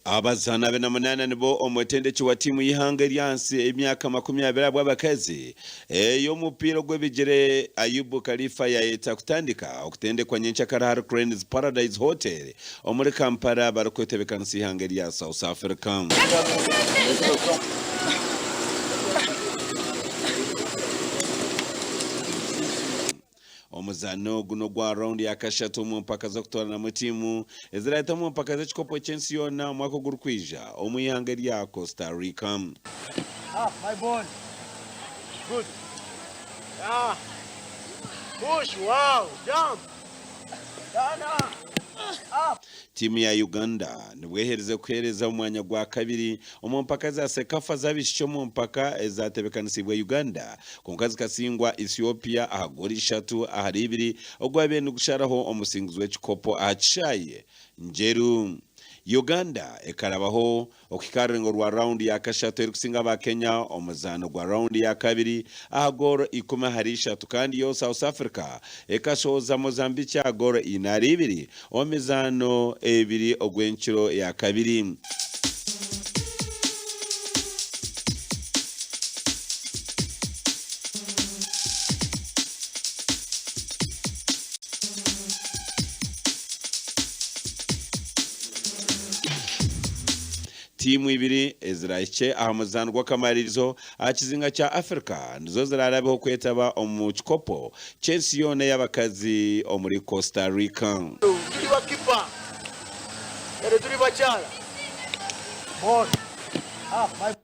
Abazaani 48 nibo omutendeki wa tiimu y'eihanga ery'ahansi y'emyaka 20 ahabw'abakazi ey'omupiira ogw'ebigyere Ayubu Khalifa yayeta kutandika okutendekwa nyenkyakare ahari Cranes Paradise Hotel omuri Kampala barikwetebekanisa eihanga erya South Africa. Omuzaano ogu n'ogwa raawundi ya kashatu omu mpaka z'okutooranamu tiimu eziraahite omu mpaka z'ekikopo ky'ensi yoona omwaka ogurikwija omu ihanga erya Costa Rica. Tiimu ya Uganda nibwo eherize kuheereza omwanya gwa kabiri omu mpaka za CECAFA z'abaishiki omu mpaka ezatebekanisiibwe Uganda kwonka zikasingwa Ethiopia aha goolo ishatu ahari ibiri ogwabaire nigusharaho omusinguzi w'ekikopo aha kishaayi Njeru. Uganda ekarabaho Okuhika aha rurengo rwa raawundi ya kashatu erikusinga aba Kenya omuzaano gwa raawundi ya kabiri aha goolo ikumi ahari ishatu kandi yo South Africa ekashohoza Mozambique aha goolo ina ahari ibiri omu mizaano ebiri ogw'enkiro ya kabiri. Tiimu ibiri ezirahikye aha muzaano gw'akamaririzo aha kizinga kya Africa nizo zirarabeho kwetaba omu kikopo ky'ensi yoona ey'abakazi omuri Costa Rica. Turi bakipa, kare turi bakyara. Ball. Ah, my.